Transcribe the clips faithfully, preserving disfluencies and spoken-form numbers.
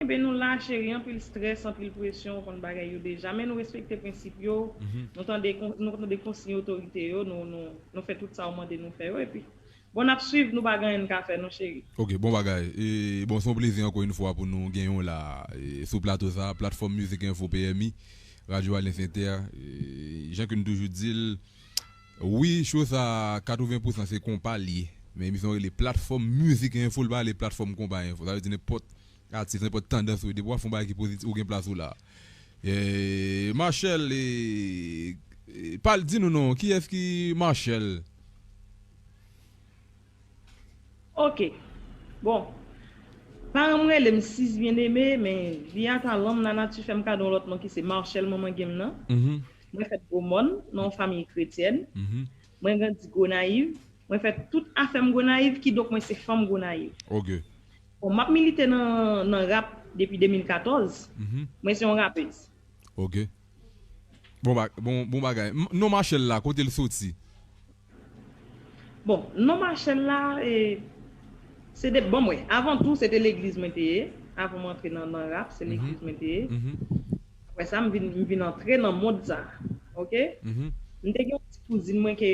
Kenbe nou la, cheri, anpil strès, anpil presyon, ou konn bagay yo deja. Men nou respekte prensip yo, nou tande, nou tande konsiy otorite yo, nou, nou, nou fè tout sa yo mande nou fè yo, epi bon, n ap swiv, nou pa gen anyen n ka fè, non, cheri. Ok, bon bagay. E, bon, se yon plezi ankò yon fwa pou nou genyen w la, e, sou plato sa, Platfòm Mizik Enfo P M I, Radio Alliance Inter. E, jan ke nou toujou di l, wi, show sa, katreven pousan se konpa l ye. Men emisyon rele Platfòm Mizik Enfo, l pa rele Platfòm Konpa Enfo. Sa vle di nenpòt atis, nenpòt tandans ou, depi w ap fè yon bagay ki pozitif, ou gen plas ou la. E, Marshelle, e, e, pale, di nou non, kiyès ki Marshelle? Ok. Bon. Paran m rele m Sis Bien-Aimé, men via talan m, lanati fè m kado yon lòt non ki se Marshelle Manman Game nan. Mwen fèt Gwo Mòn, nan yon fanmi kretyèn. Mwen grandi Gonayiv. Mwen fè tout afè m Gonayiv, kidonk mwen se fanm Gonayiv. Ok. Bon, m ap milite nan, nan rap depi de mil katòz. Mwen se yon rapèz. Ok. Bon, ba- bon, bon bagay. M- Non Marshelle la, kote l soti? Bon, non Marshelle la, e, se de, bon, mwen, avan tou, se te legliz mwen te ye. Avan mwen antre nan, nan rap, se legliz mwen te ye. Apre sa, m vin, m vin antre nan mond sa. Ok? M te gen yon ti kouzin mwen ke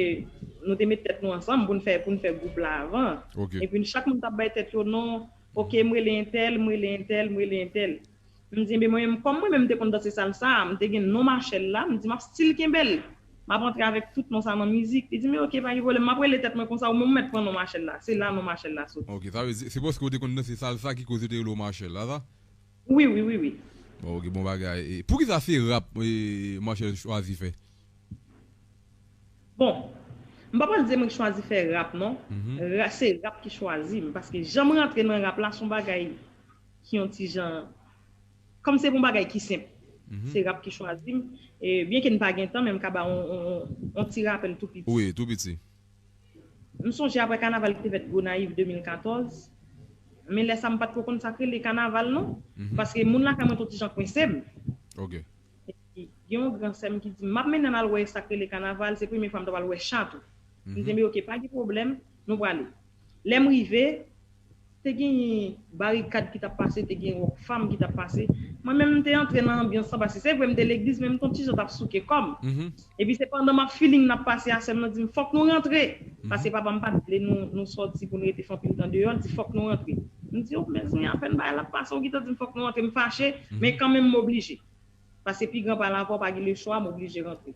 nou te met tèt nou ansanm pou n fè, pou n fè gwoup la avan. Ok. Epi chak moun t ap bay tèt yo non. Ok, m rele entèl, m rele entèl, m rele entèl. M di, "Enben, mwen menm, kòm mwen menm m te konn danse salsa, m te gen non Marshelle la, m di, 'M ap still kenbe l. M ap antre avèk tout non sa nan mizik.'" Li di, "Men ok, pa gen pwoblèm, m ap rele tèt mwen konsa, ou menm ou mèt pran non Marshelle la." Se la non Marshelle la soti. Ok, sa vle di, se paske w te konn danse salsa ki koz yo te rele w Marshelle, la sa? Wi, wi, wi, wi. Bon, ok, bon bagay. E, poukisa se rap, e, Marshelle chwazi fè? Bon, m pa pral di mwen k chwazi fè rap, non. Ra- se rap ki chwazi m, paske jan m rantre nan rap la, se yon bagay ki yon ti jan, kòm se yon bagay ki senp. Se rap ki chwazi m. E, byen ke n pa gen tan, men m ka ba yon, yon, yon, yon ti rapèl tou piti. Wi, tou piti. M sonje apre kanaval ki te fèt Gonayiv de mil katòz, men lè sa m pa t ko konn sa k rele kanaval, non. Paske moun lakay mwen t yon ti jan kwense m. Ok. Epi, gen yon gran sè m ki di m, "M ap mennen l al wè sa k rele kanaval, se premye fwa m ta pral wè cha tou." M di, "Men ok, pa gen pwoblèm, nou prale." Lè m rive, te gen barikad ki t ap pase, te gen Rockfam ki t ap pase. Mwen menm, m te antre nan anbyans lan, paske se vre, m te legliz, men m t yon ti jan t ap souke kò m. Epi se pandan m ap feeling n ap pase a, sè m nan di m, "Fòk nou rantre." Paske papa m pa t vle nou, nou sòti pou n rete fè anpil tan deyò, l di, "Fòk nou rantre." M di, "O, mezanmi, apèn bagay la ap pase, ou gentan di m fòk nou rantre," m fache, men kanmenm m oblije. Paske pi gran pa la avè w, pa gen lechwa, m oblije rantre.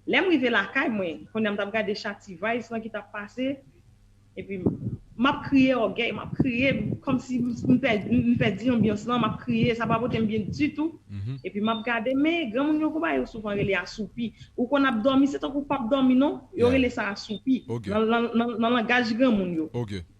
Lè m rive lakay mwen, kounye a m t ap gade cha T-Vice lan ki t ap pase, epi m ap kriye ògèy, m ap kriye, kòmsi m, m pèdi, m pèdi anbyans lan, m ap kriye, sa pa pote m byen ditou. Epi m ap gade, men granmoun yo gon bagay yo souvan rele asoupi. Ou konn ap dòmi, se tankou w p ap dòmi non, yo rele sa asoupi. Nan, nan, nan, nan langaj granmoun yo.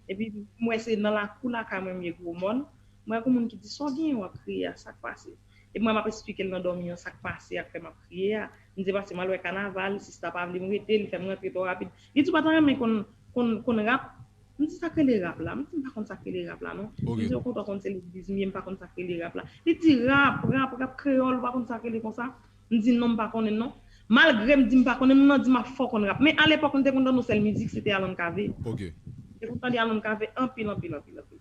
Epi m wè se nan lakou lakay mwen m ye Gwo Mòn. M wè gon moun ki di, "Sa w genyen w ap kriye a, sa k pase?" Epi mwen m ap esplike l nan dòmi an sa k pase ak fè m ap kriye a. M di, "Paske m al wè kanaval, sista pa vle m rete, li fè m rantre twò rapid." Li di, "Ou pa ta renmen konn, konn, konn rap?" M di, "Sa k rele rap la?" M di, "M pa konn sa k rele rap la non." M di, "Okontrè, w konn se legliz m ye, m pa konn sa k rele rap la." Li di, "Rap, rap, rap kreyòl, ou pa konn sa k rele konsa?" M di, "Non, m pa konnen non." Malgre m di m pa konnen, moun nan di m ap fè w konn rap. Men alepòk, m te konn tande yon sèl mizik, se te Alan Cavé. M te konn tande Alan Cavé anpil, anpil, anpil, anpil.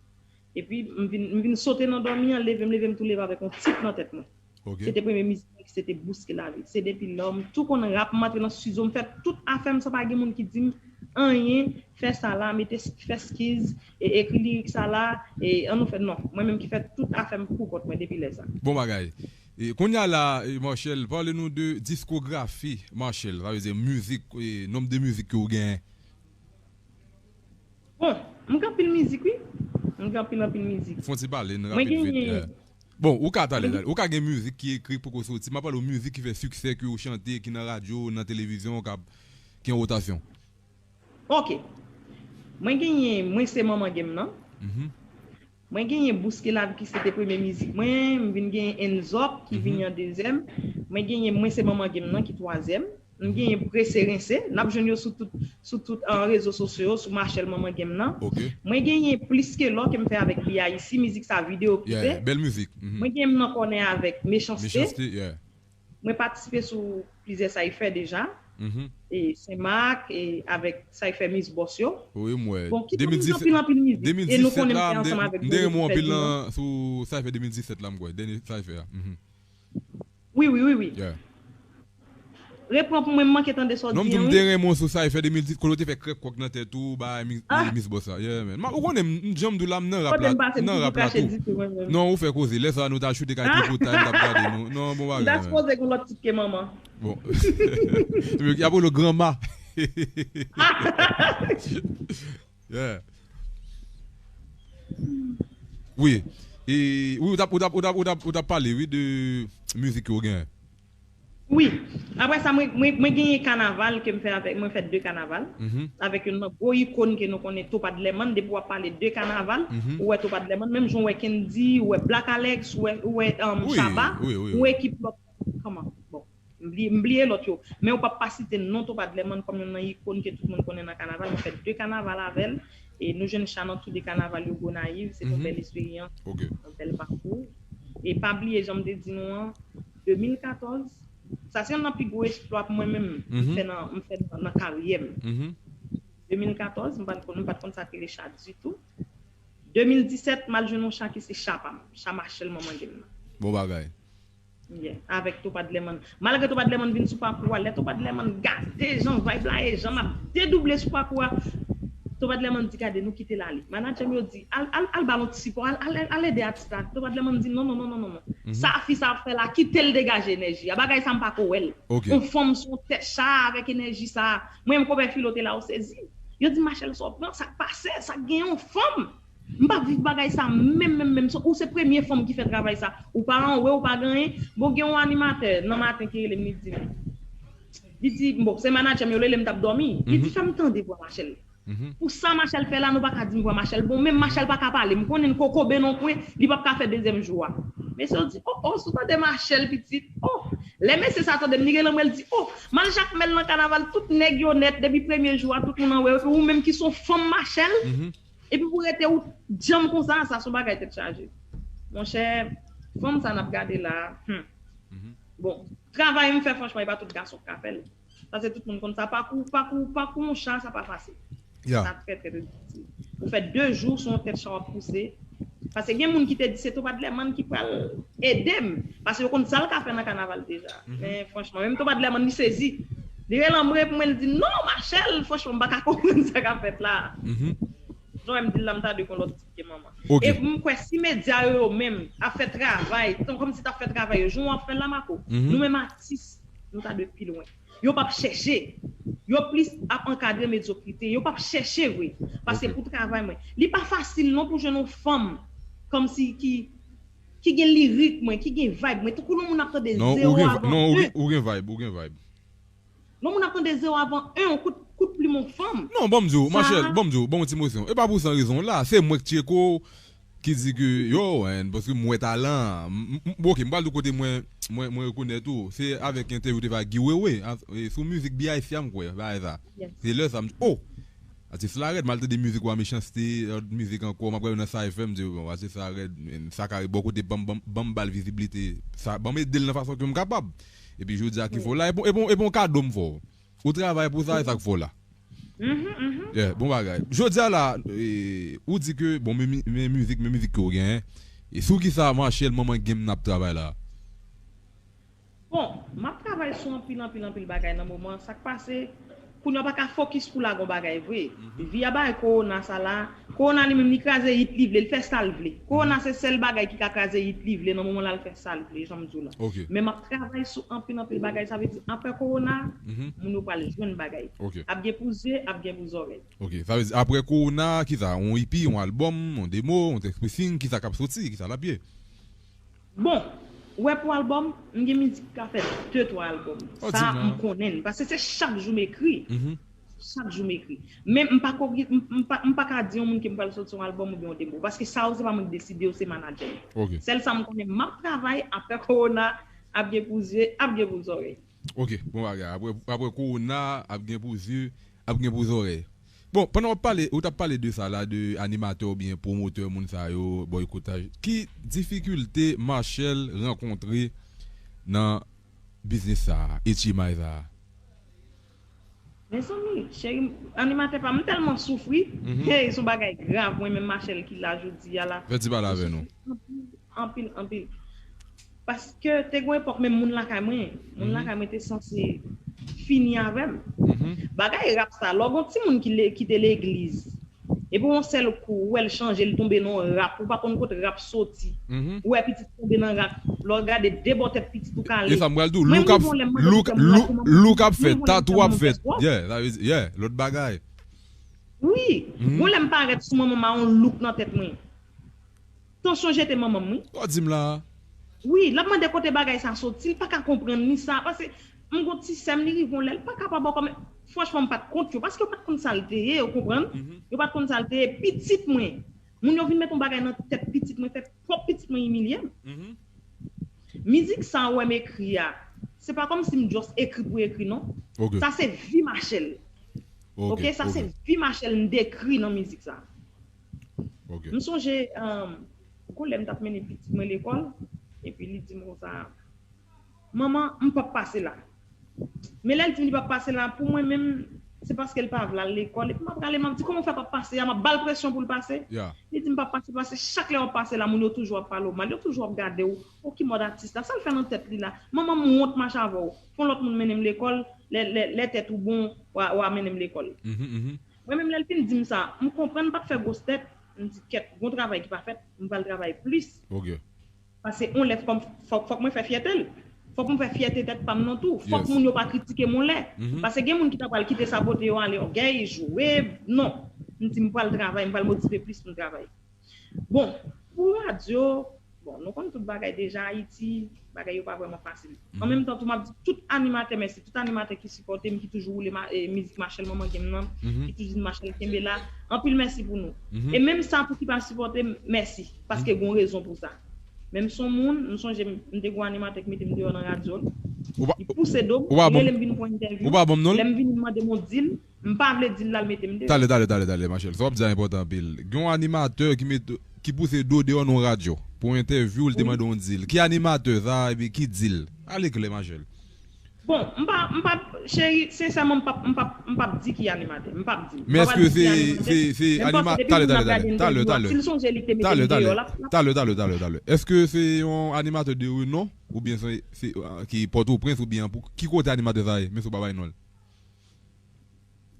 Epi, m vin, m vin sote nan dòmi an, leve m, leve m tou leve avèk yon tit nan tèt mwen. Se te premye mizik mwen ki se te Bouske Lavi. Se depi lò, m tou konn rap, m antre nan estidyo, m fè tout afè m san pa gen moun ki di m anyen, fè sa la, mete, fè skiz, e, ekri lirik sa la, e ann nou fè, non. Mwen menm ki fè tout afè m pou kont mwen depi lè sa. Bon bagay. E, kounye a la, e, Marshelle, pale nou de diskografi Marshelle, sa vle di mizik, e, nonb de mizik ke w genyen. Bon, m gen anpil mizik, wi. M gen anpil, anpil mizik. Fè yon ti pale n rapid vit. Bon, ou ka talè, ou ka gen mizik ki ekri k poko soti. M ap pale w mizik ki fè siksè, ke w chante, ki nan radyo, nan televizyon, k ap, ki an wotasyon. Ok. Mwen genyen Mwen se manman game nan. Mwen genyen Bouske Lavi ki se te premye mizik mwen, m vin genyen Enzòp ki vini an dezyèm. Mwen genyen Mwen se manman game nan ki twazyèm. M genyen Prese Rense, n ap jwenn yo sou tout, sou tout, ah, rezo sosyo yo, sou Marshelle Manman Game nan. Mwen genyen Plis ke lò ke m fè avèk B I C, mizik sa videyo klipe. Bèl mizik. Mwen genyen M nan kònè avèk Mechanste. Mwen patisipe sou plizyè sa y fè deja. Mhm. E Senmak, e avèk Cypher Miss Boss yo. Wi, m wè. Bon, ki ban nou anpil, anpil mizik. E nou konnen m te ansanm avèk Djodje Fèt Diman. Sou Cypher de mil disèt la, m kwè. Dènye Cypher a. Mhm. Wi, wi, wi, wi. Yeah. Repran pou mwen, m manke tande sa w di an, wi. Non, m di m te renmen w sou Cypher de mil dis, kote w te fè krèk kòk nan tèt ou, bay Miss, Miss Boss la. Yeah, man. Ou konnen, m, m, jan m di w la, m nan rap la, nan rap la tou. Non, ou fè koze. Lè sa a, nou t al choute kay Tripotay, m t ap gade nou. Non, bon bagay, man. M ta sipoze gen lòt tit ke manman. Bon. Y ap rele w granma. Yeah. Wi. E, wi, ou t ap, ou t ap, ou t ap, ou t ap, ou t ap pale, wi, de mizik ke w genyen. Wi. Apre sa, mwen, mwen, mwen genyen kanaval ke m fè avèk, mwen fè de kanaval. Mhm. Avèk youn nan gwo ikòn ke nou konnen, Topa Dlèmann, depi w ap pale de kanaval, mhm, ou wè Topa Dlèmann, menm jan w wè Kendy, ou wè Black Alex, ou wè, ou wè, um, Shabba, wi, wi, ou wè ekip lòt, kòman? Bon. M bliye, m bliye lòt yo. Men ou p ap pa site non Topa Dlèmann kòm youn nan ikòn ke tout moun konnen nan kanaval. Mwen fè de kanaval avè l. E nou jwenn cha nan tou de kanaval yo Gonayiv. Se te yon, mhm, bèl esperyans, ok, yon bèl pakou. E pa bliye, jan m te di nou an, de mil katòz, sa se youn nan pi gwo eksplwa pou mwen menm, m, mhm, fè nan, m fè nan, nan karyè m. Mhm. De mil katòz, m pa t konn, m pa t konn sa k rele cha ditou. De mil disèt, m al jwenn yon cha ki se cha pa m, cha Machel manman gen m nan. Bon bagay. Yeah, avèk Topa Dlèmann. Malgre Topa Dlèmann vin sou pakou a, lè Topa Dlèmann gade jan vibe la ye, jan m ap dedouble sou pakou a, Topa Dlèmann di, "Gade, nou kite l ale." Manadjè m yo di, "Al, al, al ba l yon ti sipò, al, al, al ede atis la." Topa Dlèmann di, "Non, non, non, non, non, non. Mhm. Sa fi sa ap fè la, kite l degaje enèji a. Bagay sa m pa ko wè l. Ok. Yon fanm sou yon tèt cha avèk enèji sa." Mwen menm konpè Filo te la, ou sezi. Yo di, "Machel, sa w pran, sa k pase, sa k gen yon fanm?" M p ap viv bagay sa menm, menm, menm. Ou se premye fanm ki fè travay sa. Ou pa anwe, ou pa gen anyen. Bon, gen yon animatè nan maten ki rele m, li di m, li di, bon, se manadjè m yo rele m, t ap dòmi. Li di, mhm, "Fè m tande vwa Machel." Mhm. Pou sa Machel fè la, nou pa ka di m vwa Machel bon, menm Machel pa ka pale. M konnen l kokobe nan kwen, li p ap ka fè dezyèm jou a. Mesye yo di, "Oh, oh, si w tande Machel, pitit, oh." Lè mesye sa tande m, li rele m, l di, "Oh, m al Jakmèl nan kanaval, tout nèg yo nèt, depi premye jou a, tout moun anwe, epi ou menm ki se yon fanm Machel." Mhm. Epi pou rete ou djanm konsa, sa se yon bagay tèt chaje. Monchè, fanm sa n ap gade la, hmm. Mhm. Bon, travay m fè, franchman, e pa tout gason k ka fè l. Paske tout moun konn sa, pakou, pakou, pakou yon cha, sa pa fasil. Ya. Sa trè, trè, trè difisil. Ou fè de jou sou yon tèt cha w ap pouse. Paske gen moun ki te di se Topa Dlèmann ki pral ede m. Paske yo konn sa l ka fè nan kanaval deja. Mhm. Men franchman, menm Topa Dlèmann, li sezi. Li rele anmwe pou mwen, li di, "Non, Machel, franchman, m pa ka konprann sa k ap fèt la." Mhm. Jan m di l la, m ta dwe gen lòt tit ke manman. Ok. E m kwè si medya yo, yo menm ap fè travay, tan kòmsi t ap fè travay yo, jan w ap fè l la, Marco, mhm, nou menm atis, nou ta dwe pi lwen. Yo p ap chèche. Yo plis ap ankadre medyokrite. Yo p ap chèche vre. Paske, ok, pou travay mwen, li pa fasil non pou jwenn yon fanm kòmsi ki, ki gen lirik mwen, ki gen vibe mwen. Tankou lè yon moun ap tande Zewo Avan En. Non, ou gen, ou gen vibe, ou gen vibe. Lè yon moun ap tande Zewo Avan En, yon kout, kout plim yon fanm. Non, ban m di w, Machel, ban m di w, ban m yon ti mosyon. E pa pou san rezon la, se mwen k tcheke w, ki di ke, yo, en, paske m wè talan an. M, m, m, ok, m pral di w kote mwen, mwen, mwen rekonèt ou. Se avèk entèvyou te fè ak Guy Wewe, a, e, sou mizik B I C a, m kwè, bagay sa. Yes. Se lè sa, m di, oh! Atis la rèd, m al tande mizik Wa Mechanste, lòt mizik ankò, m ap gade nan sa F M, m di, bon, atis la rèd, men sa kare bò kote, ban m, ban m, ban m ba l viziblite, sa, ban m ede l nan fason ke m kapab. Epi jodi a ki fè w la, e bon, e bon, e bon kado m fè w. Ou travay pou sa, e sa k fè w la. Mhm, mhm. Yeah, bon bagay. Jodi a la, e, ou di ke, bon, men mi-, men mizik, men mizik ke w genyen. E sou ki sa Machel manman gen m nan ap travay la? Bon, m ap travay sou anpil, anpil, anpil bagay nan moman. Sa k pase, kounye a w pa ka fokis pou lage yon bagay vre. Mhm. Vi a bay kowona sa la. Kowona li menm, li kraze hit li vle, li fè sa l vle. Kowona se sèl bagay ki ka kraze hit li vle nan moman la, l fè sa l vle, jan m di w la. Ok. Men m ap travay sou anpil, anpil bagay. Sa vle di, apre kowona, mhm, moun yo pral jwenn bagay. Ok. Ap gen pou zye, ap gen pou zòrèy. Ok. Sa vle di, apre kowona, ki sa? Yon E P, yon albòm, yon demo, yon text pressing, ki sa k ap soti, ki sa l ap ye? Bon, ou wè pou albòm, m gen mizik ki ka fè de, twa albòm. Oh, sa, di m non, m konnen l. Paske se chak jou m ekri. Mhm. Chak jou m ekri. Men m pa ko-, m, m pa, m pa ka di yon moun ke m pral soti yon albòm oubyen yon demo. Paske sa yo, se pa mwen ki deside yo, se manadjè m. Ok. Sèl sa m konnen, m ap travay, apre kowona, ap gen pou zye, ap gen pou zòrèy. Ok, bon bagay. Apre, apre kowona, ap gen pou zye, ap gen pou zòrèy. Bon, pandan w ap pale, ou t ap pale de sa la, de animatè oubyen pwomotè, moun sa yo, bòykotaj. Ki difikilte Machel rankontre nan biznis sa a, H M I sa a? Mezanmi, cheri, animatè pa m, m tèlman soufri. Hey, se yon bagay grav, mwen menm Machel ki la jodi a la. Fè ti pale avè nou. Anpil, anpil, anpil. Paske te gon epòk menm moun lakay mwen, moun lakay mwen te sanse fini avè m. Bagay rap sa, lè w gon timoun ki le- kite legliz, epi yon sèl kou, ou wè l chanje, l tonbe nan rap, ou pa konn kote rap soti. Ou wè pitit tonbe nan rap, lè w gade de bò tèt pitit ou kale. E sa m pral di w, look ap, look, look, look ap fèt, tatou ap fèt. Yeah, sa vle di, yeah, lòt bagay. Wi, gon lè m parèt sou manman m a yon look nan tèt mwen. Tansyon jete manman m, wi. Sa w di m la a? Wi, l ap mande kote bagay sa soti, l pa ka konprann ni sa. Paske m gon ti sè m, li rive yon lè, l pa kapab ankò, men franchman, m pa t kont yo, paske yo pa t konn sa l te ye, ou konprann? Yo pa t konn sa l te ye. Pitit mwen, moun yo vin met yon bagay nan tèt pitit mwen, fè pwòp pitit mwen imilye m. Mizik sa ou wè m ekri a, se pa kòmsi m just ekri pou ekri, non. Sa se vi Machel. Ok, sa se vi Machel m dekri nan mizik sa. M sonje, um, gon lè m t ap mennen pitit mwen lekòl, epi li di m konsa, "Manman, m p ap pase la." Men lè l di m li p ap pase la, pou mwen menm, se paske l pa vle al lekòl. Epi m ap rale, m ap di, "Kòman w fè p ap pase a?" M ap ba l presyon pou l pase. Li di m p ap pase, paske chak lè w ap pase la, moun yo toujou ap pale w mal, yo toujou ap gade w. O, ki mòd atis la? Sa l fè nan tèt li la? "Manman, m wont mache avè w. Fò lòt moun mennen m lekòl, lè, lè, lè tèt ou bon, w a, w a mennen m lekòl." Mwen menm, lè l fin di m sa, m konprann, m pa t fè gwòs tèt. M di, "Kèt, gon travay ki pa fèt, m pral travay plis." Paske yon lè fòk, fòk, fòk mwen fè fyète l. Fòk mwen fè fyète tèt pa m nan tou. Fòk moun yo pa kritike m yon lè. Paske gen moun ki ta pral kite sa pote yo ale, ògèy, jwe, non. M di, "M pral travay, m pral motive plis pou m travay." Bon, pou radyo, bon, nou konn tout bagay deja, Ayiti, bagay yo pa vrèman fasil. An menm tan tou, m ap di tout animatè mèsi, tout animatè ki sipòte m, ki toujou woule ma- e, mizik Machel Manman Gen m nan, ki toujou di Machel kenbe la. Anpil mèsi pou nou. E menm sa pou ki pa sipòte m, mèsi, paske gon rezon pou sa. Men m se yon moun, m sonje m, m te gon animatè ki mete m deyò nan radyo l. Li pouse do m, li rele m vin pran entèvyou. Lè m vini, m mande m yon dil, m pa vle dil la, l mete m deyò. Talè, talè, talè, talè, Machel. Sa w ap di a enpòtan anpil. Gen yon animatè ki met, ki pouse do deyò nan yon radyo pou entèvyou, li te mande yon dil. Ki animatè sa, epi ki dil? Ale klè, Machel. Bon, m pa, m pa, cheri, sensèman, m p ap, m p ap, m p ap di ki animatè. M p ap di. Men èske se, se, se anima- talè, talè, talè, talè, talè. Si l sonje li te mete m deyò, l ap, l ap- Talè, talè, talè, talè. Èske se yon animatè de renon? Oubyen se, se, ah, ki Pòtoprens, oubyen pou ki kote animatè sa ye, men si w pa bay non l?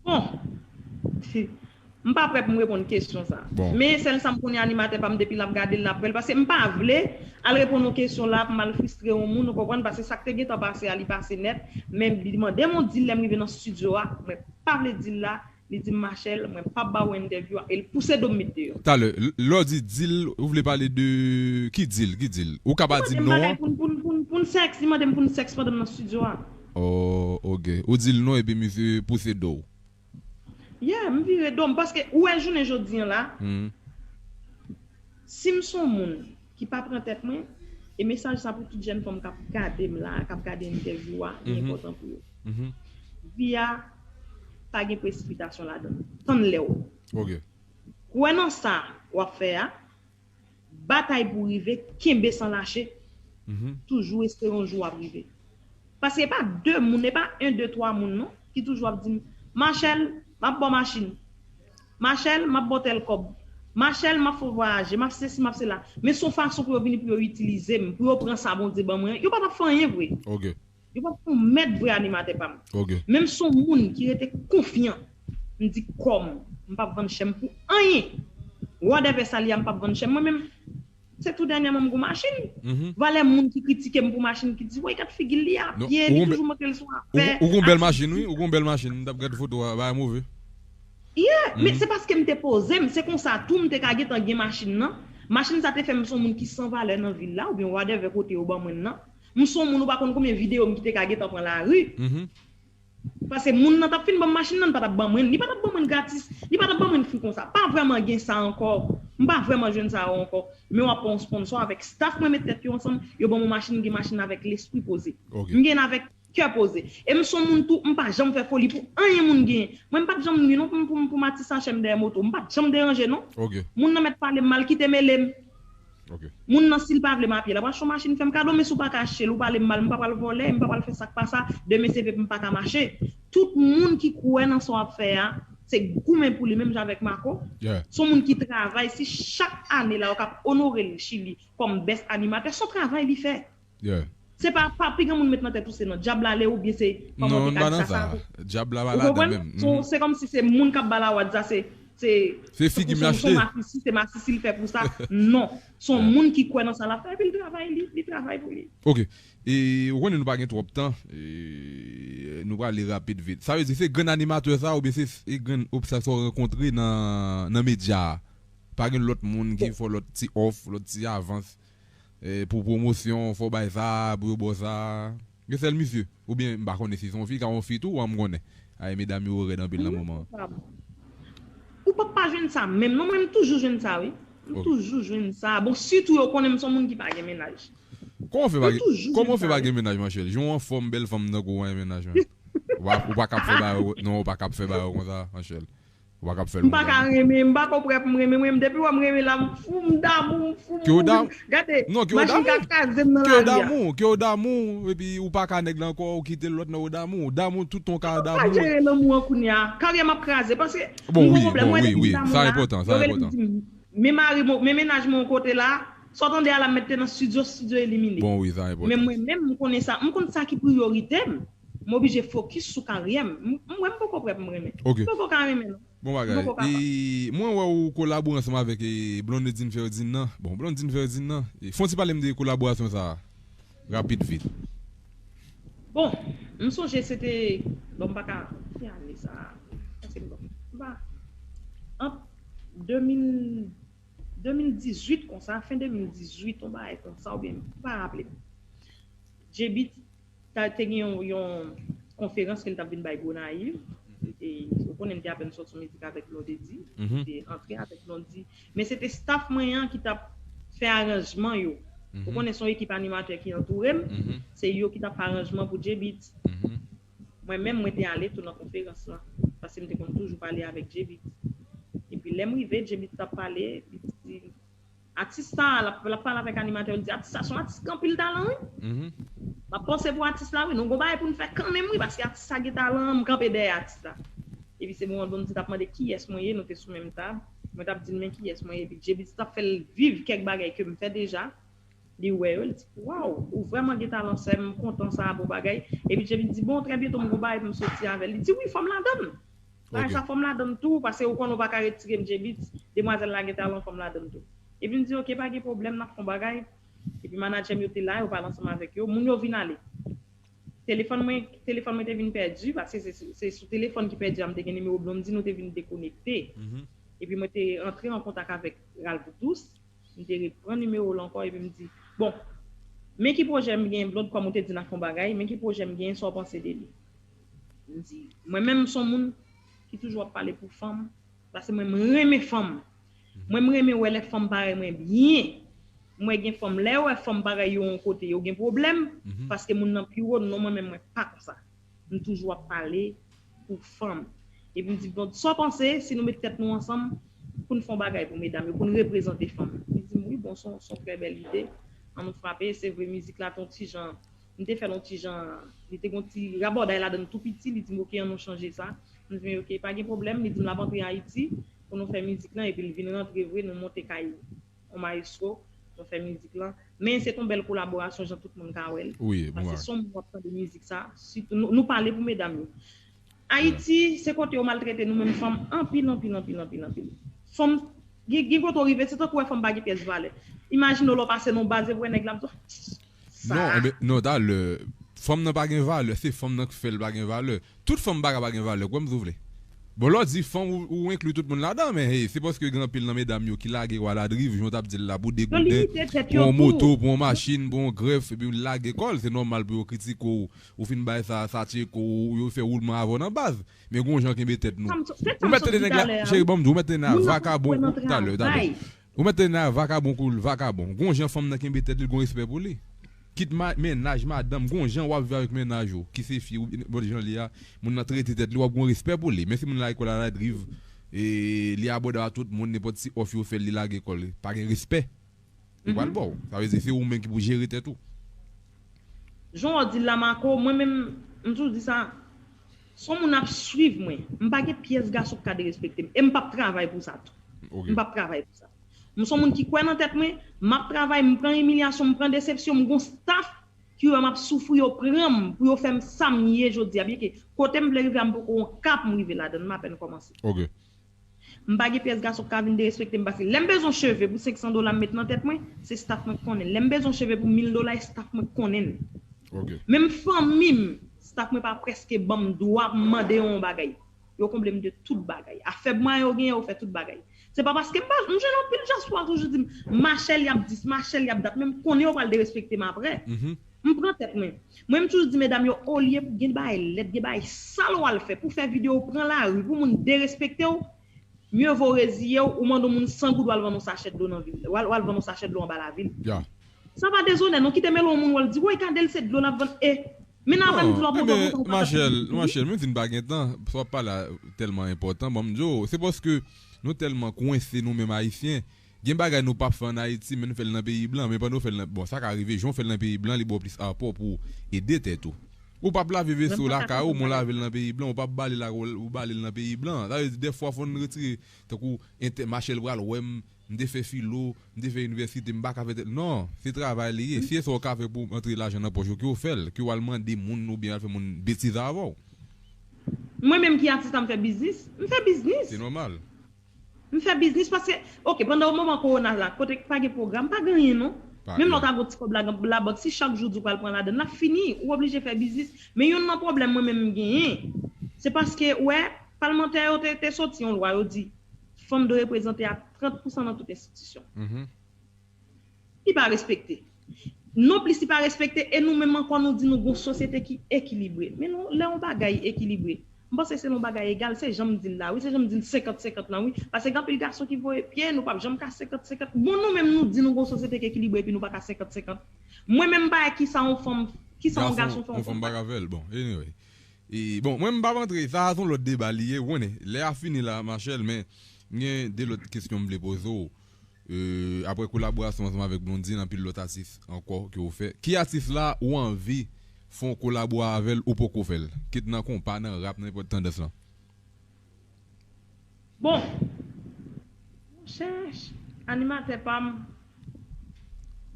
Bon, m pa prè pou m reponn kesyon sa. Men sèl sa m konnen, animatè pa m, depi l ap gade l, l ap wè l. Paske m pa vle al reponn yon kesyon la pou m al fristre yon moun, ou konprann? Paske sa k te gentan pase a, li pase nèt. Men li mande m yon dil lè m rive nan estidyo a, mwen pa vle dil la, li di m, "Machel, mwen p ap ba w entèvyou a," e l pouse do m met deyò. Talè, l- lè w di dil, ou vle pale de ki dil, ki dil? Ou ka pa di non an? Pou n, pou n, pou n, pou n sèks, li mande m pou n sèks pandan m nan estidyo a. Oh, ok. Ou di l non epi misye pouse do w. Yeah, m vire do m, paske ou wè jounen jodi an la, si m se yon moun ki pa pran tèt mwen, e mesaj sa pou tout jèn fanm k ap gade m la, k ap gade entèvyou a, li enpòtan pou yo. Vi a pa gen presipitasyon ladan l. Tann lè w. Kwè nan sa w ap fè a, batay pou rive, kenbe san lache, toujou espere yon jou w ap rive. Paske e pa de moun, e pa en, de, twa moun non, ki toujou ap di m, "Machel, m ap ba w machin. Machel, m ap ba w tèl kòb. Machel, m ap fè w vwayaje, m ap sesi, m ap sela." Men se yon fason pou yo vini, pou yo itilize m, pou yo pran sa Bondye ban mwen an. Yo pa t ap fè anyen vre. Yo pa t pou mèt vre animatè pa m. Men m se yon moun ki rete konfyan. M di kò m, m p ap vann chè m pou anyen. Whatever sa l ye a, m p ap vann chè m. Mwen menm, se tou dènyèman m gon machin. Valè moun ki kritike m pou machin, ki di, "Woy, gad figi l, li a pye, li toujou montre l sou afè." Ou gon bèl machin, wi. Ou gon bèl machin. M t ap gade foto a, bagay move. Yeah, men se paske m te poze m. Se konsa tou m te ka gentan gen machin nan. Machin sa te fè m se yon moun ki san valè nan vil la, oubyen whatever kote yo ban mwen l nan. M se yon moun ou pa konn konbyen videyo m ki te ka gentan pran lari. Paske moun nan t ap fin ban m machin nan, li pa t ap ban mwen, li pa t ap ban mwen gratis, li pa t ap ban mwen fri konsa. Pa vrèman gen sa ankò. M pa vrèman jwenn sa yo ankò. Men w ap pran yon sponsò avèk staff mwen met tèt yo ansanm, yo ban m yon machin, m gen machin avèk lespri poze. M gen avèk kè poze. E m se yon moun tou, m pa janm fè foli pou anyen moun genyen. Mwen m pa t janm nwi non pou m, pou m, pou m ati sachè m dèyè moto. M pa t janm deranje non. Moun nan mèt pale m mal, kite mele m. Moun nan, si l pa vle m a pye, l ap achte yon machin fè m kado, men si w pa ka achte l, ou pale m mal, m pa pral vòlè, m pa pral fè sa k pa sa, demen se vre m pa ka mache. tout moun ki kwè nan sa w ap fè a, se goumen pou li, menm jan avèk Marco. Yeah. Se yon moun ki travay, si chak ane la, yo k ap onore l Chili kòm best animatè, se yon travay li fè. Yeah. Se pa, pa pi gen moun met nan tèt ou se nan dyab la ale oubyen se kòman Non, te m ka pa di nan sa, sa sa. tou. Dyab la pa Ou ladan konprann? menm. So, Mhm. Se kòm si se moun k ap ba l award sa, se se Se figi m se achte. masisi, se masisi l fè pou sa. Non. Se yon moun ki kwè nan sa l ap fè, epi l travay, li, li travay pou li. Ok. E ou konnen nou pa gen twòp tan. E nou prale rapid vit. Sa vle di se grenn animatè sa oubyen se e grenn obstak sa w rankontre nan, nan medya a? Pa gen lòt moun ki fè w lòt ti òf, lòt ti avans e, pou pwomosyon, fò w bay sa, pou yo ba w sa. Gen sèl misye. Oubyen m pa konnen si se yon fi, ka yon fi tou, an m konnen. Ay, medam yo rèd anpil nan moman an. Ou p ap pa jwenn sa menm. Non, mwen, m toujou jwenn sa, wi. M Ok. Toujou jwenn sa. Bon, sitou yo konnen m se yon moun ki pa gen mennaj. Kòman w fè pa Yo gen, toujou kòman w jwenn fè sa, pa wi. Gen mennaj, Manchèl? Jan w anfòm, bèl fanm nan, ou pa gen mennaj, man. Ou pa, ou pa kap fè ba yo, non, ou pa kap fè ba yo konsa, Manchèl. Ou pa kap fè l M pa ka konsa. Renmen, m pa konprann pou m renmen, mwen, depi wè m renmen la, m fou, m damou, m fou, m Ke w mouri. dam- Gade, Non, ke w machin ka damou. Kraze m nan Ke w lari a. Damou, ke w damou, epi ou pa ka nèg la ankò, ou kite lòt nan ou damou. Damou tout ton ka Pa damou. Jere lanmou an kounye a. Karyè m ap kraze, paske Bon, m wi, gon pwoblèm. bon, Mwen wi, lè m wi. di damou Sa la, enpòtan, sa yo rele m enpòtan. di m, men mari mwen, men mennaj mwen yon kote la, sa w tande a la m mete nan estidyo, estidyo elimine. Bon, wi, sa enpòtan. Men mwen menm, m konnen sa, m konn sa ki priyorite m. M oblije fokis sou karyè m. M m wè m poko prè pou m renmen. Ok. M poko ka renmen, non. Bon bagay. M poko kapab. E mwen wè ou kolabore ansanm avèk e, Blondedine Ferdinand. Bon, Blondedine Ferdinand. E, fè yon ti pale m de kolaborasyon sa a. Rapid vit. Bon, m sonje se te, bon, m pa ka, ki ane sa? Èske m bon? M pa, ant de mil, de mil dizuit konsa, fen de mil dizuit, yon bagay konsa, oubyen, m pa raple m. J-Beatz ta, te gen yon, yon konferans ke l t ap vin bay Gonayiv. E, ou konnen m te apèn sòti yon mizik avèk Blondedy. Mhm. M te antre avèk Blondedy. Men se te staff mwen an ki t ap fè aranjman yo. Ou Mhm. konnen se yon ekip animatè ki antoure m. Mhm. Se yo ki t ap fè aranjman pou J-Beatz. Mhm. Mwen menm, mwen te ale tou nan konferans lan. Paske m te konn toujou pale avèk J-Beatz. Epi lè m rive, J-Beatz t ap pale, li di, atis sa, l ap, l ap pale avèk animatè, li di, atis sa se yon atis ki gen anpil talan, wi. Mhm. M ap panse pou atis la, wi. Nou gon bagay pou n fè kanmenm, wi, paske atis sa gen talan, m kanpe dèyè atis la. Epi se moman Blondedy t ap mande kiyès mwen ye, nou te sou menm tab. Mwen t ap di l men kiyès mwen ye, epi J-Beatz t ap fè l viv kèk bagay ke m fè deja. Li wè yo, li di, waw, ou vrèman gen talan, sè m, m kontan sa, bon bagay. Epi J-Beatz di, bon, trè byento m gon bagay pou m soti avè l. Li di, wi, fò m ladann. Bagay Ok. Sa fò m ladann tou, paske ou konn ou pa ka retire m, J-Beatz. Demwazèl la gen talan, fò m ladann tou. Epi m di, ok, pa gen pwoblèm, n ap fè yon bagay. Epi manadjè m yo te la, yo pale ansanm avèk yo. Moun yo vin ale. Telefòn mwen, telefòn mwen te vin pèdi, paske se, se, se sou telefòn ki pèdi a, m te gen nimewo Blondedy, nou te vin dekonekte. Mhm. Epi mwen te antre an kontak avèk Ralph Douce, m te reprann nimewo l ankò, epi m di, bon, men ki pwojè m gen, Blonde, kòm ou te di n ap fè yon bagay, men ki pwojè m gen, sa w panse de li? M di, mwen menm, m se yon moun ki toujou ap pale pou fanm, paske mwen, m renmen fanm. Mwen, m renmen wè lè fanm parèy mwen byen. Mwen gen fanm, lè yo wè fanm parèy yo yon kote, yo gen pwoblèm, Mhm. paske moun nan pi wo, non, mwen menm, mwen pa konsa. M toujou ap pale pou fanm. Epi m di, bon, sa w panse si nou met tèt nou ansanm pou n fè yon bagay pou medam yo, pou n reprezante fanm? Li di m, wi, bon, se yon, se yon trè bèl ide. An nou frape, se vre, mizik la te yon ti jan, m te fè l yon ti jan, li te gen yon ti rabòday ladan l tou piti, li di m, ok, an nou chanje sa. M di, men ok, pa gen pwoblèm, li di m l ap antre Ayiti pou nou fè mizik lan, epi l vin rantre vre, nou monte kay yon mayestwo, nou fè mizik lan. Men se t yon bèl kolaborasyon, jan tout moun ka wè l. Wi, bon Paske bagay. Se yon moun w ap tande mizik sa, sitou nou, nou pale pou medam yo. Ayiti, se kote yo maltrete nou menm fanm anpil, anpil, anpil, anpil, anpil. Fanm, gen, gen kote w rive, se tankou wè fanm pa gen pyès valè. Imajine w lè w pase nan baz, e vre nèg la ap di w, sa. Non, enben, non, talè, fanm nan pa gen valè, se fanm nan k fè l pa gen valè. Tout fanm pa ka pa gen valè, kwè m si w vle. Bon, lè w di fanm, ou, ou enkli tout moun ladan, men hey, se paske gen anpil nan medam yo ki lage yo aladriv, jan w t ap di l la, pou de Yo gouden, limite tèt pou yo yon moto, tou. Pou yon machin, pou yon grèf, epi yo lage kò l, se nòmal pou yo kritike w, ou fin bay sa, sa tcheke w, yo fè woulman avè w nan baz. Men gon jan kenbe tèt nou. Sa m sot, se sa Ou m mèt sot tande di nèg la, talè a, cheri, wi. ban m di w, ou mèt tande nèg la Moun nan vakabon, kwè nan talè, talè. travay. Ou mèt tande nèg la vakabon kou l vakabon. Gon jan fanm nan kenbe tèt li, l gon respè pou li. Kit ma, mennaj, madanm, gon jan w ap viv avèk mennaj ou, ki se fi ou, nenpòt jan li a, moun nan trete tèt li, w ap gon respè pou li. Men si moun la ekòl aladriv, e li abòde a tout moun, nenpòt ti òf yo fè l, li lage kò l, pa gen respè. Li pral ba w. Sa vle di se ou menm ki pou jere tèt ou. Jan w di l la, Marco, mwen menm, m toujou di sa, Se yon moun ap swiv mwen. M pa gen pyès gason k ka derespekte m. E m p ap travay pou sa tou. M p ap travay pou sa. M se yon moun ki kwè nan tèt mwen, m ap travay, m pran imilyasyon, m pran desepsyon, m gon staff ki wè m ap soufri, yo pran m pou yo fè m sa m ye jodi a. Byenke kote m vle rive a, m poko yon ka pou m rive ladan l, m apèn kòmanse. M pa gen pyès gason k ka vin derespekte m, paske lè m bezwen cheve pou senk san dola m met nan tèt mwen, se staff mwen k konnen l. Lè m bezwen cheve pou mil dola, e staff mwen k konnen l. Menm fanmi m, staff mwen pa prèske ban m dwa pou m mande yo yon bagay. Yo konble m de tout bagay. Afè mwayen yo genyen, yo fè tout bagay. Se pa paske m pa, m jwenn anpil dyaspora toujou di m, Machèl y ap dis, Machèl y ap dat, men m konnen yo pral derespekte m apre. M pran tèt mwen. Mwen, m toujou di medam yo, olye pou gen bagay lèd, gen bagay sal w al fè, pou fè videyo, pran lari, pou moun derespekte w, mye vo w reziye w, ou mande yon moun san goud, w al vann yon sachè dlo nan vil, w al, w al vann yon sachè dlo anba lavil. Sa pa dezonè, non, kite mele yon moun, w al di, woy, gade l, se dlo l ap vann, e, men nan apre m di l w ap monte yon moto, ou pa ka fè. Machèl, Machèl, menm si n pa gen tan, sa w ap pale a tèlman enpòtan, ban m di w, se paske nou tèlman kwense nou menm Ayisyen, gen bagay nou p ap fè ann Ayiti, men nou fè l nan peyi blan, men pandan w fè l nan, bon, sa ka rive, jan w fè l nan peyi blan, li ba w plis apò pou w ede tèt ou. Ou p ap lave veso lakay ou, men w lave l nan peyi blan, ou p ap bale la, ou bale l nan peyi blan. Sa vle di, dèfwa, fò n retire, tankou, entè-, Machèl pral wè m, m te fè filo, m te fè inivèsite, m pa ka fè tèl. Non, se travay li ye. Si e sa w ka fè pou antre lajan nan pòch ou, ke w fè l, ke w al mande moun oubyen al fè moun betize avè w. Mwen menm ki atis la, m fè biznis, m fè biznis. Se nòmal. M fè biznis paske, oke, pandan moman kowona la, kote pa gen pwogram, pa gen anyen non. Menm lè w ta gen yon ti kòb labank, si chak jou di w pral pran ladan l, l ap fini, ou oblije fè biznis. Men youn nan pwoblèm mwen menm m genyen, se paske, ou wè, palmantè yo te, te soti yon lwa, yo di, fanm dwe reprezante a trant pousan nan tout enstitisyon. Li pa respekte. Nonplis li pa respekte, e nou menm ankò nou di nou gon sosyete ki ekilibre. Men nou, lè yon bagay ekilibre, m panse se yon bagay egal, se jan m di l la, wi, se jan m di l senkant senkant lan, wi. Paske gen anpil gason ki voye pye, nou p ap janm ka senkant senkant. Bon, nou menm nou di nou gon sosyete ki ekilibre epi nou pa ka senkant senkant. Mwen menm m pa wè kisa yon fanm, kisa yon gason fè yon fanm pa ka fè l. Bon, anyway. E, bon, mwen m p ap antre, sa a se yon lòt deba li ye, ou konnen. Lè a fini la, Machèl, men m gen de lòt kesyon m vle poze w. E, apre kolaborasyon ansanm avèk Blondine, anpil lòt atis ankò ke w fè. Ki atis la ou anvi fè yon kolabo avè l ou poko fè l? Kit nan konpa, nan rap, nan nenpòt tandans lan. Bon, monchè, animatè pa m,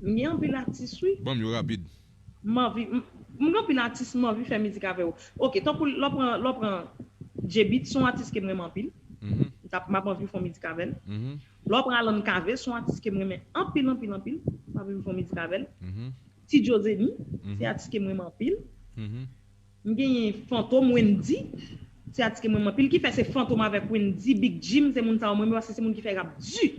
m gen anpil atis, wi. Ban m yo rapid. M anvi, m, m gen anpil atis m anvi fè mizik avè yo. Oke, tankou lè w pran, lè w pran J-Beat, se yon atis ke m renmen anpil. M t ap, m ap anvi fè yon mizik avè l. Lè w pran Alan Cavé, se yon atis ke m renmen anpil, anpil, anpil. M ap anvi fè yon mizik avè l. Ti Joe Zeni, se atis ke m renmen anpil. M genyen Fantom, Wendy, se atis ke m renmen anpil. Kifè se Fantom avèk Wendy, Big Jim, se moun sa yo m renmen paske se moun ki fè rap di.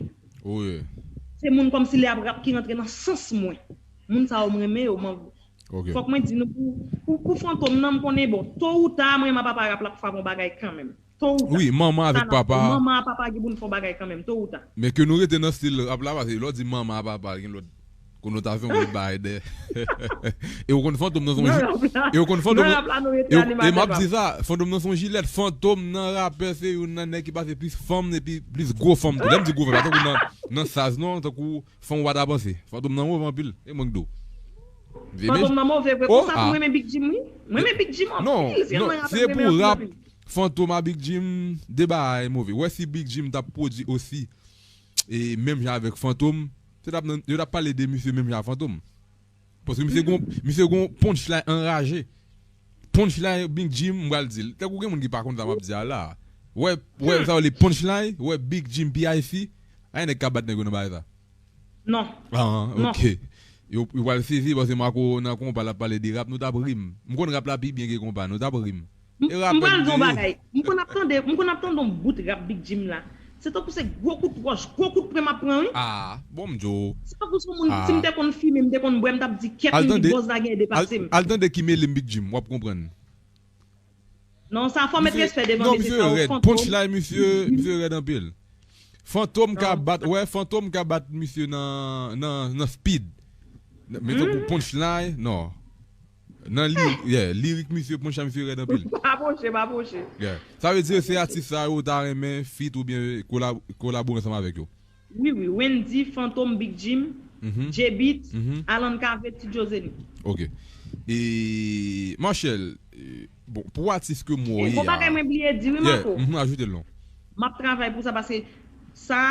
Se moun kòmsi lè y ap rap ki rantre nan sans mwen. Moun sa yo m renmen yo, m anvi. Fòk mwen di nou pou, pou, pou Fantom nan, m konnen, bon, to ou ta, mwen m ap apa rap la pou fè yon bagay kanmenm. To ou ta. Wi, manman avèk papa. Manman ak papa gen pou n fè yon bagay kanmenm, to ou ta. Men ke nou rete nan stil rap la, paske lè w di manman ak papa, gen lòt konotasyon, gen lòt bagay dèyè. E w konn Fantom nan se yon ji-, e w konn Fantom nan, e w, e m ap di sa, Fantom nan se yon jilèt. Fantom nan rapè se youn nan nèg ki pase plis fanm epi plis gwo fanm tou. Lè m di gwo fanm, pa tankou nan, nan saz non, tankou fanm w pa ta panse. Fantom nan move anpil. E mwen k di w. Fantom nan move vre konsa pou mwen renmen Big Jim, wi. Mwen renmen Big Jim anpil. Non, non, si e pou rap, Fantom a Big Jim, de bagay move. Wè si Big Jim t ap pwodui osi, e menm jan avèk Fantom, se t ap nan, yo t ap pale de misye menm jan ak Fantom. Paske misye gon, misye gon punchline anraje. Punchline Big Jim, m pral di l. Tankou gen moun ki pa konn sa m ap di a la. Wè, wè sa yo le punchline, wè Big Jim P I C, a nèg ka bat nèg yo nan bagay sa. Non. Ah, ok. Yo, yo pral sezi paske Marco nan konpa l ap pale de rap, nou t ap ri m. M konn rap la pi byen ke konpa, nou t ap ri m. M, e m rapè pral di yon bagay. M konn ap tande, m konn ap tande yon bout rap Big Jim la. Se tankou se gwo kout wòch, gwo kout pwen m ap pran, wi. Ah, bon, m di w. Se tankou se yon moun, si m te konn fimen, m te konn bwè, m t ap di, kyèt, m di bòz la genyen depase m. Al tande ki mele m Big Jim, w ap konprann. Non, sa fò met respè devan mesye sa yo, Fantom. Punchline, misye, misye rèd anpil. Fantom ka bat, wè, Fantom ka bat misye nan, nan, nan speed. Men tankou punchline, non. Nan li, yeah, lirik misye, punchline misye rèd anpil. Pa pwoche, pa pwoche. Yeah. Sa vle di se atis sa yo ta renmen feat oubyen kola-, kolabore ansanm avèk yo. Wi, wi, Wendy, Fantom, Big Jim, J-Beat, Alan Cavé, Ti Joe Zeni. Ok. E, Marchel, e, bon, pou atis ke m wè w ye a. E gon bagay mwen bliye di wi, Marco. Yeah, mhm, ajoute l non. M ap travay pou sa paske sa,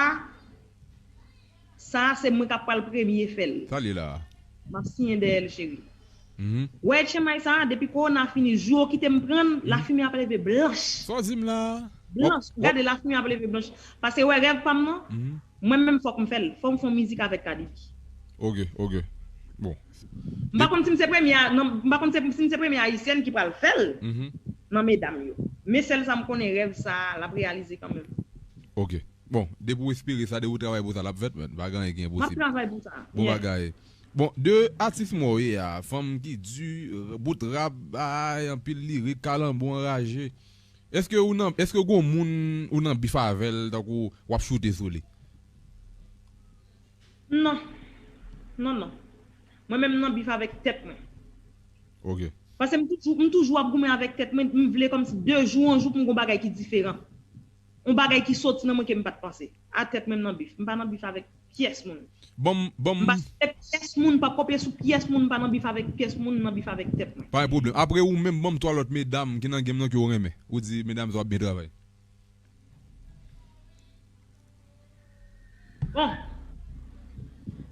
sa se mwen k ap pral premye fè l. Sa li la. M ap siyen dèyè l, cheri. Mhm. Wè, tchenmay sa, depi kowona fini, jou yo kite m pran l, lafimya ap leve blanch. Sa w di m la? Blanch. Gade, lafimya ap leve blanch. Paske wè rèv pa m nan, mwen menm fòk m fè l. Fò m fè yon mizik avèk Kadidi. Ok, ok. Bon. M pa konn si m se premye a, nan, m pa konn se, si m se premye ayisyèn ki pral fè l nan medam yo. Men sèl sa m konnen, rèv sa, l ap reyalize kanmenm. Ok. Bon, depi w espere sa, depi w travay pou sa, l ap fèt, man. Pa gen anyen ki enposib. M ap travay pou sa. Bon bagay. Bon, de atis mwen w ye a, fanm ki di, bout rap, bay anpil lirik, kalanbou anraje. Èske ou nan, èske gon moun ou nan bif avè l, tankou w ap choute sou li? Non. Non, non. Mwen menm m nan bif avèk tèt mwen. Ok. Paske m toujou, m toujou ap goumen avèk tèt mwen, m vle kòmsi de jou an jou pou m gon bagay ki diferan. Yon bagay ki soti nan mwen ke m pa t panse. A tèt mwen m nan bif. M pa nan bif avèk pyès moun. Ban m, ban m. M pa site pyès moun, m pa kopye sou pyès moun, m pa nan bif avèk pyès moun, m nan bif avèk tèt mwen. Pa gen pwoblèm. Apre ou menm, ban m twa lòt medam ki nan game nan ke w renmen. Ou di medam sa w ap byen travay. Bon.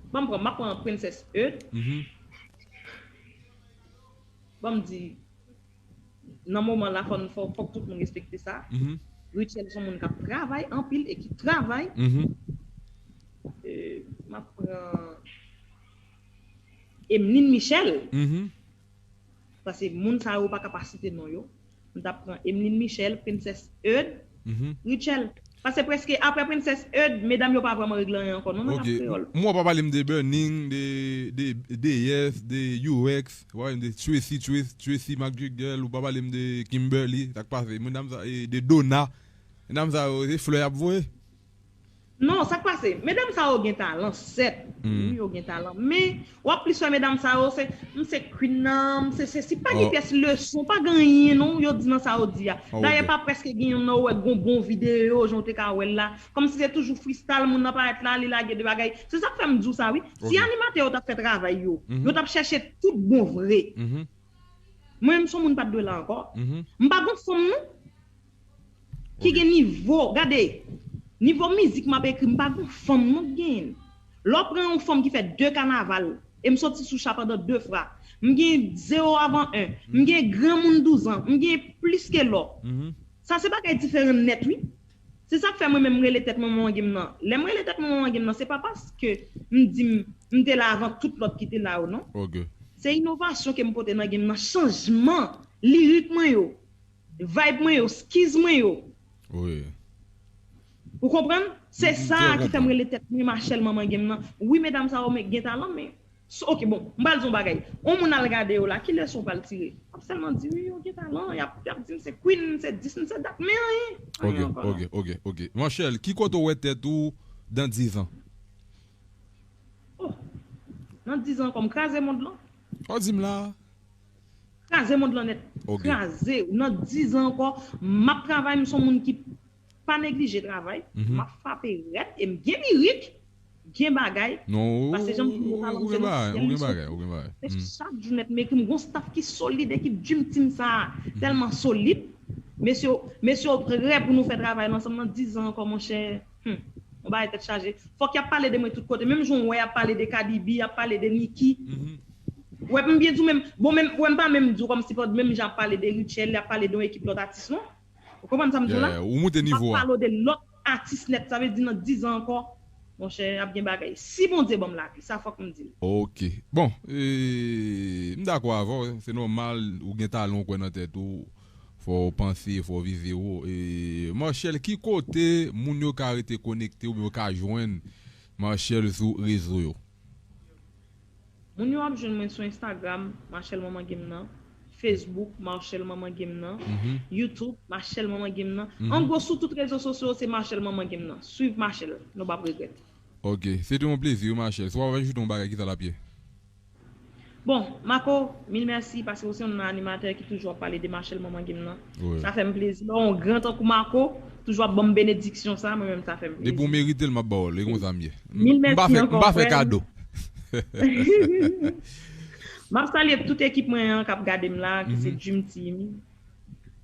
Ban m pran, m ap pran Princess Eud. Mhm. Ban m di, nan moman la, fò, fò, fòk tout moun respekte sa. Mhm. Rutshelle se yon moun k ap travay anpil e ki travay. Mhm. E, m ap pran Emeline Michel. Mhm. Paske moun sa yo pa ka pa site non yo. M t ap pran Emeline Michel, Princess Eud, mhm, Rutshelle. Paske prèske apre Princess Eud, medam yo pa vrèman regle anyen ankò non nan rap kreyòl. M wè w pa pale m de Burning, de, de, de Yes, de U X, w pa pale m de Tracy, Tracy, Tracy McGrew Girl, ou pa pale m de Kimberly, sa k pase, medam sa, e, de Donna. Medam sa yo, se flè y ap voye. Non, sa k pase? Medam sa yo gen talan, sèt. Wi, yo gen talan. Men, w ap plis wè medam sa yo, se, m se queen nan, m se sesi. Pa gen pyès leson, pa gen anyen non, yo di nan sa yo di a. Dayè, pa prèske gen youn nan yo wè gon bon videyo, jan w te ka wè l la. Kòmsi se toujou freestyle, moun nan parèt la, li lage de bagay. Se sa k fè m di w sa, wi. Si animatè yo t ap fè travay yo, yo t ap chèche tout bon vre. Mwen menm, se yon moun pa t dwe la ankò. M pa gon fanm non. Ki gen nivo, gade, nivo mizik m ap ekri, m pa gon fanm non k genyen l. Lè w pran yon fanm ki fè de kanaval, e m soti sou cha pandan de fwa, m gen zewo avan en, m gen granmoun douz an, m gen plis ke lò. Sa se bagay diferan nèt, wi. Se sa k fè mwen menm m rele tèt mwen manman game nan. Lè m rele tèt mwen manman game nan, se pa paske m di m, m te la avan tout lòt ki te la yo, non. Se inovasyon ke m pote nan game nan, chanjman lirik mwen yo. Vibe mwen yo, skiz mwen yo. Wi. Ou konprann? Se sa ki fè m rele tèt mwen Machèl manman game nan. Wi, medam sa yo gen talan, men, ok, bon, m pral di yon bagay. On moun al gade yo la, ki leson w pral tire? W ap sèlman di, wi, yo gen talan, y ap, y ap di m se queen, m se dis, m se dat, men anyen. Anyen ankò non. Ok, ok, ok. Machèl, ki kote w wè tèt ou dan diz an? Oh, nan diz an ankò, m kraze mond lan. Sa w di m la? Kraze mond lan nèt. Ok. Kraze. Nan diz an ankò, m ap travay, m se yon moun ki pa neglije travay. M ap frape rèd e m gen lirik, gen bagay. Non, paske jan m di w, talan m se nan syèl li soti. Se chak jou nèt m ekri, m gon staff ki solid, ekip Dream Team sa a tèlman solid. Mesye, mesye yo prè pou nou fè travay la ansanm nan diz an ankò, monchè. Hmm. Yon bagay tèt chaje. Fòk y ap pale de mwen tout kote. Menm jan w wè y ap pale de Cardi B, y ap pale de Nicki. Ou wè, m byen di w menm, bon, menm, ou wè, m pa menm di w kòmsi pa menm jan ap pale de Rutshelle, y ap pale de yon ekip lòt atis, non. Ou konprann sa m di w la? Yeah, ou moute nivo a. M ap pale w de lòt atis nèt, sa vle di nan diz an ankò, monchè, ap gen bagay. Si Bondye ban m lavi, sa fòk m di l. Ok. Bon, e, m dakò avè w, se nòmal, ou gen talan, ou kwè nan tèt ou, fò w panse, fò w vize wo. E, Machèl, ki kote moun yo ka rete konekte oubyen yo ka jwenn Machèl sou rezo yo? Moun yo ap jwenn mwen sou Instagram, Machèl Manman Game nan, Facebook, Machèl Manman Game nan, YouTube, Machèl Manman Game nan. An gwo, sou tout rezo sosyo, se Machèl Manman Game nan. Swiv Machèl, nou p ap regrèt. Ok, se te yon plezi, wi, Machèl. Si w ap ajoute yon bagay, kisa l ap ye? Bon, Marco, mil mèsi, paske ou se yon animatè ki toujou ap pale de Machèl Manman Game nan. Wi. Sa fè m plezi. Lè w yon gran tankou Marco, toujou ap ban m benediksyon sa, mwen menm sa fè m plezi. Depi w merite l, m ap ba w l. E konsa m ye. Mil mèsi ankò, frè m. M pa fè, m pa fè kado. M ap salye tout ekip mwen an k ap gade m la, ki se Dream Team.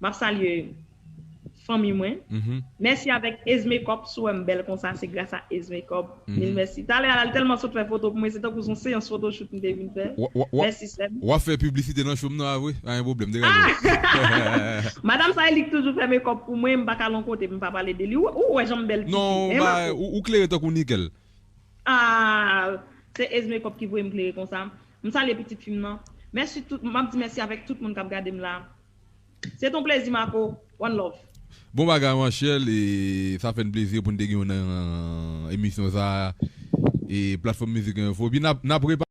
M ap salye fanmi mwen. Mèsi avèk Ezme Kòp, si w wè m bèl konsa, se gras a Ezme Kòp. Mil mèsi. Talè a la, l tèlman sot fè foto pou mwen, se tankou se yon seyans photoshoot m te vin fè. Mèsi, sè m. W ap fè piblisite nan show m nan, a vre? Pa gen pwoblèm, degaje w. Madanm sa e li k toujou fè mekòp pou mwen, m pa ka al yon kote pou m pa pale de li. Ou, ou wè jan m bèl pitit. Non, ou klere tankou nikèl. Ah, se Ezme Kòp ki voye m klere konsa. M salye pitit fi m nan. Mèsi tout, m ap di mèsi avèk tout moun k ap gade m la. Se t on plezi, Marco. One love. Bon bagay, Manchèl, e sa fè n plezi pou n te gen w nan emisyon sa a, e Platfòm Mizik Enfo. Epi n ap, n ap repa-